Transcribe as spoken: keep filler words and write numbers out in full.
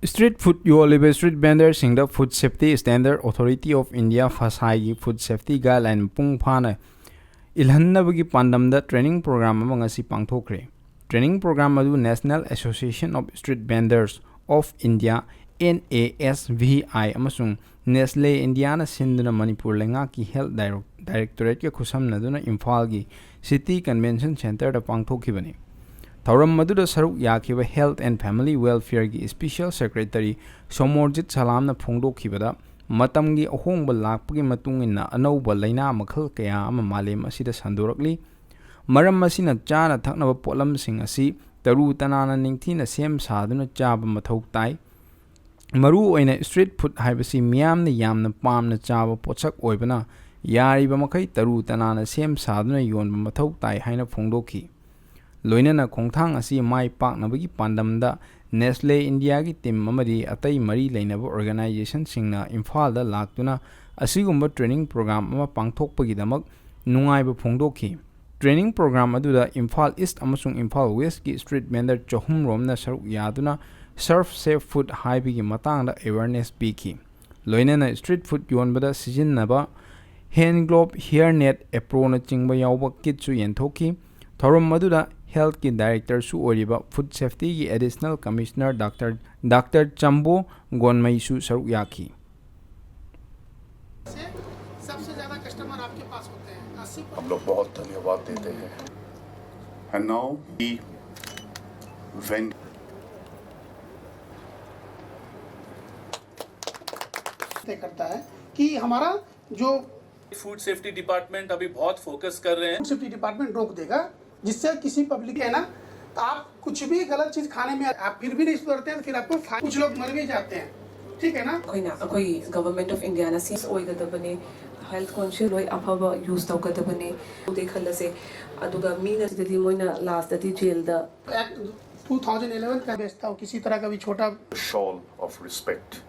Street food ꯌꯣꯜꯂꯤꯕ street ꯚꯦꯟꯗꯔꯁꯤꯡꯗ Food Safety Standard Authority of India, ꯐꯁꯥꯏꯒꯤ ꯐꯨꯗ ꯁꯦꯐꯇꯤ ꯒꯥꯏꯗꯂꯥꯏꯟ ꯃꯄꯨꯡ ꯐꯥꯅ ꯏꯜꯍꯟꯅꯕꯒꯤ ꯄꯥꯟꯗꯝꯗ ꯇ꯭ꯔꯦꯅꯤꯡ ꯄ꯭ꯔꯣꯒ꯭ꯔꯥꯝ ꯑꯃ ꯉꯁꯤ ꯄꯥꯡꯊꯣꯛꯈ꯭ꯔꯦ꯫ ꯇ꯭ꯔꯦꯅꯤꯡ ꯄ꯭ꯔꯣꯒ꯭ꯔꯥꯝ ꯑꯗꯨ National Association of Street Vendors of India, N A S V I, ꯑꯃꯁꯨꯡ Nestle Indiaꯅ ꯁꯤꯟꯗꯨꯅ ꯃꯅꯤꯄꯨꯔ ꯂꯩꯉꯥꯛꯀꯤ ꯍꯦꯜꯊ ꯗꯥꯏꯔꯣ-, ꯗꯥꯏꯔꯦꯛꯇꯣꯔꯦꯠꯀ ꯈꯨꯠꯁꯝꯅꯗꯨꯅ ꯏꯝꯐꯥꯜꯒꯤ ꯁꯤꯇꯤ ꯀꯟꯚꯦꯟꯁꯟ ꯁꯦꯟꯇꯔꯗ ꯄꯥꯡꯊꯣꯛꯈꯤꯕꯅꯤ꯫ ꯊꯧꯔꯝ ꯑꯗꯨꯗ ꯁꯔꯨꯛ ꯌꯥꯈꯤꯕ Health and Family Welfareꯒꯤ Special Secretary Somorjit ꯁꯂꯥꯝꯅ ꯐꯣꯡꯗꯣꯛꯈꯤꯕꯗ, ꯃꯇꯝꯒꯤ ꯑꯍꯣꯡꯕ ꯂꯥꯛꯄꯒꯤ ꯃꯇꯨꯡ ꯏꯟꯅ ꯑꯅꯧꯕ ꯂꯥꯏꯅꯥ ꯃꯈꯜ ꯀꯌꯥ ꯑꯃ ꯃꯥꯂꯦꯝ ꯑꯁꯤꯗ ꯁꯟꯗꯣꯔꯛꯂꯤ꯫ ꯃꯔꯝ ꯑꯁꯤꯅ ꯆꯥꯅ ꯊꯛꯅꯕ ꯄꯣꯠꯂꯝꯁꯤꯡ ꯑꯁꯤ ꯇꯔꯨ ꯇꯅꯥꯟꯅ ꯅꯤꯡꯊꯤꯅ ꯁꯦꯝ ꯁꯥꯗꯨꯅ ꯆꯥꯕ ꯃꯊꯧ ꯇꯥꯏ꯫ ꯃꯔꯨꯑꯣꯏꯅ ꯁ꯭ꯇ꯭ꯔꯤꯠ ꯐꯨꯗ ꯍꯥꯏꯕꯁꯤ ꯃꯤꯌꯥꯝꯅ ꯌꯥꯝꯅ ꯄꯥꯝꯅ ꯆꯥꯕ ꯄꯣꯠꯁꯛ ꯑꯣꯏꯕꯅ, ꯌꯥꯔꯤꯕ ꯃꯈꯩ ꯇꯔꯨ ꯇꯅꯥꯟꯅ ꯁꯦꯝ ꯁꯥꯗꯨꯅ ꯌꯣꯟꯕ ꯃꯊꯧ ꯇꯥꯏ ꯍꯥꯏꯅ ꯐꯣꯡꯗꯣꯛꯈꯤ꯫ ꯂꯣꯏꯅꯅ ꯈꯣꯡꯊꯥꯡ ꯑꯁꯤ ꯃꯥꯏ ꯄꯥꯛꯅꯕꯒꯤ ꯄꯥꯟꯗꯝꯗ Nestle Indiaꯒꯤ ꯇꯤꯝ ꯑꯃꯗꯤ ꯑꯇꯩ ꯃꯔꯤ ꯂꯩꯅꯕ ꯑꯣꯔꯒꯅꯥꯏꯖꯦꯁꯟꯁꯤꯡꯅ ꯏꯝꯐꯥꯜꯗ ꯂꯥꯛꯇꯨꯅ ꯑꯁꯤꯒꯨꯝꯕ ꯇ꯭ꯔꯦꯅꯤꯡ ꯄ꯭ꯔꯣꯒ꯭ꯔꯥꯝ ꯑꯃ ꯄꯥꯡꯊꯣꯛꯄꯒꯤꯗꯃꯛ ꯅꯨꯡꯉꯥꯏꯕ ꯐꯣꯡꯗꯣꯛꯈꯤ꯫ ꯇ꯭ꯔꯦꯅꯤꯡ ꯄ꯭ꯔꯣꯒ꯭ꯔꯥꯝ ꯑꯗꯨꯗ ꯏꯝꯐꯥꯜ ꯏꯁ꯭ꯠ ꯑꯃꯁꯨꯡ ꯏꯝꯐꯥꯜ ꯋꯦꯁ꯭ꯠꯀꯤ ꯁ꯭ꯇ꯭ꯔꯤꯠ ꯚꯦꯟꯗꯔ ꯆꯍꯨꯝ ꯔꯣꯝꯅ ꯁꯔꯨꯛ ꯌꯥꯗꯨꯅ Serve Safe Food ꯍꯥꯏꯕꯒꯤ ꯃꯇꯥꯡꯗ ꯑꯦꯋꯦꯌꯔꯅꯦꯁ ꯄꯤꯈꯤ꯫ ꯂꯣꯏꯅꯅ ꯁ꯭ꯇ꯭ꯔꯤꯠ ꯐꯨꯗ ꯌꯣꯟꯕꯗ ꯁꯤꯖꯤꯟꯅꯕ ꯍꯦꯟꯗ ꯒ꯭ꯂꯣꯕ, ꯍꯤꯌꯔ ꯅꯦꯠ, ꯑꯦꯄ꯭ꯔꯣꯟꯅꯆꯤꯡꯕ ꯌꯥꯎꯕ ꯀꯤꯠꯁꯨ ꯌꯦꯟꯊꯣꯛꯈꯤ꯫ ꯊꯧꯔꯝ ꯑꯗꯨꯗ ꯍꯦꯜꯊꯀꯤ ꯗꯥꯏꯔꯦꯛꯇꯔꯁꯨ ꯑꯣꯏꯔꯤꯕ ꯐꯨꯗ ꯁꯦꯐꯇꯤꯒꯤ additional commissioner doctor, doctor Chambo ꯒꯣꯟꯃꯩꯁꯨ ꯁꯔꯨꯛ ꯌꯥꯈꯤ꯫ सबसे ज्यादा कस्टमर आपके पास होते हैं, अस्सी हम लोग बहुत धन्यवाद देते हैं। And now we went तय करता है कि हमारा जो फूड सेफ्टी डिपार्टमेंट अभी बहुत फोकस कर रहे हैं। फूड सेफ्टी डिपार्टमेंट रोक देगा, जिससे किसी पब्लिक है ना, तो आप कुछ भी गलत चीज खाने में आप फिर भी नहीं सुधरते हैं, तो फिर आपको फाइन, कुछ लोग मर भी जाते हैं, ठीक है ना। ꯑꯩꯈꯣꯏꯅ ꯑꯩꯈꯣꯏ ꯒꯚꯔꯟꯃꯦꯟꯠ ꯑꯣꯐ ꯏꯟꯗꯤꯌꯥꯅ ꯁꯦꯐ ꯑꯣꯏꯒꯗꯕꯅꯦ, ꯍꯦꯜꯊ ꯀꯣꯟꯁꯤꯌꯁ ꯂꯣꯏ ꯑꯐꯕ ꯌꯨꯁ ꯇꯧꯒꯗꯕꯅꯦ꯫ ꯑꯗꯨꯗꯤ ꯈꯜꯂꯁꯦ꯫ ꯑꯗꯨꯒ ꯃꯤꯅ ꯁꯤꯗꯗꯤ ꯃꯣꯏꯅ ꯂꯥꯁꯇꯗꯤ ꯖꯦꯜꯗ एक्ट टू थाउजेंड इलेवन का बेचता हो, किसी तरह का भी छोटा shawl of respect.